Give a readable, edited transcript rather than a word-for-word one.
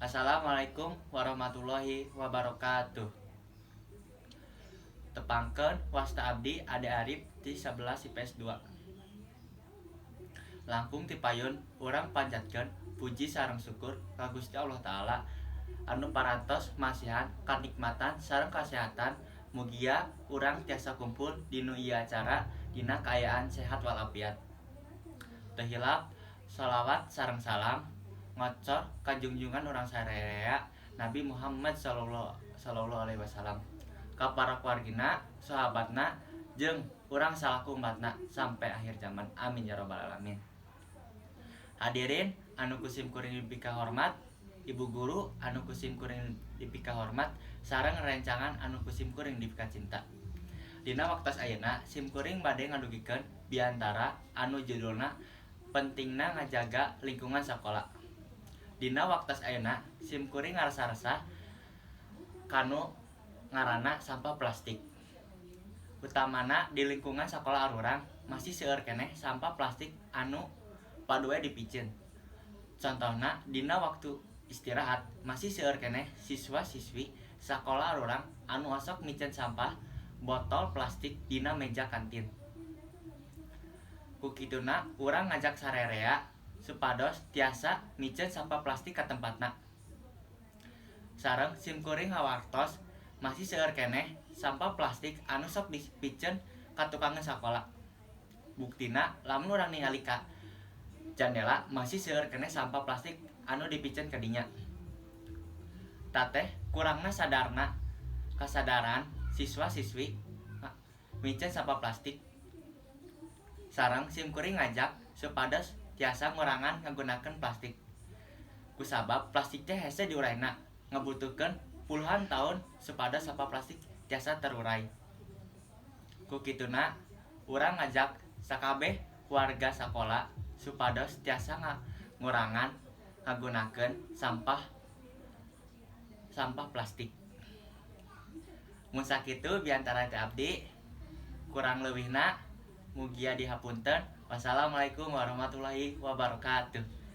Assalamualaikum warahmatullahi wabarakatuh. Tepangkeun, wasta abdi Ade Arif ti 11 IPS 2. Langkung ti payun urang panjatkeun puji sareng syukur ka Gusti Allah Taala anu parantos masihan kanikmatan sareng kasehatan, mugia urang tiasa kumpul dinu ieu acara dina kaayaan sehat walafiat. Teu hilap sholawat sareng salam ngocor ka junjungan urang sadaya, Nabi Muhammad sallallahu alaihi wasallam, ka para keluargina, sahabatna, jeung urang salaku umatna sampai akhir zaman. Amin ya robbal alamin. Hadirin anu ku sim kuring dipika hormat, ibu guru anu ku sim kuring dipika hormat, sareng rencangan anu ku sim kuring dipika cinta. Dina waktos ayeuna sim kuring bade ngadugikeun biantara anu judulna "Pentingna Ngajaga Lingkungan Sakola". Dina waktos ayeuna sim kuring ngarasa resah kanu ngaranna sampah plastik. Utamana di lingkungan sakola arurang masih seueur keneh sampah plastik anu padu we dipiceun. Contohna, dina waktu istirahat masih seueur keneh siswa-siswi sakola arurang anu osok miceun sampah botol plastik dina meja kantin. Ku kituna urang ngajak sarerea supados tiasa miceun sampah plastik ka tempatna. Sareng sim kuring ngawartos masih seueur keneh sampah plastik anu sok dipiceun ka tukangeun sakola. Buktina, lamun urang ningali ka jandela, masih seueur keneh sampah plastik anu dipiceun ka dinya. Tah teh kurangna sadarna kasadaran siswa-siswi miceun sampah plastik. Sareng sim kuring ngajak supados tiasa ngurangan ngagunakeun plastik, kusabab plastik teh hese diurayna, ngabutuhkeun puluhan tahun supados sampah plastik tiasa terurai. Ku kituna urang ngajak sakabeh warga sakola supados tiasa ngurangan ngagunakeun sampah sampah plastik. Mun sakitu biantara ti abdi, kurang leuwihna mugia dihapunten. Wassalamualaikum warahmatullahi wabarakatuh.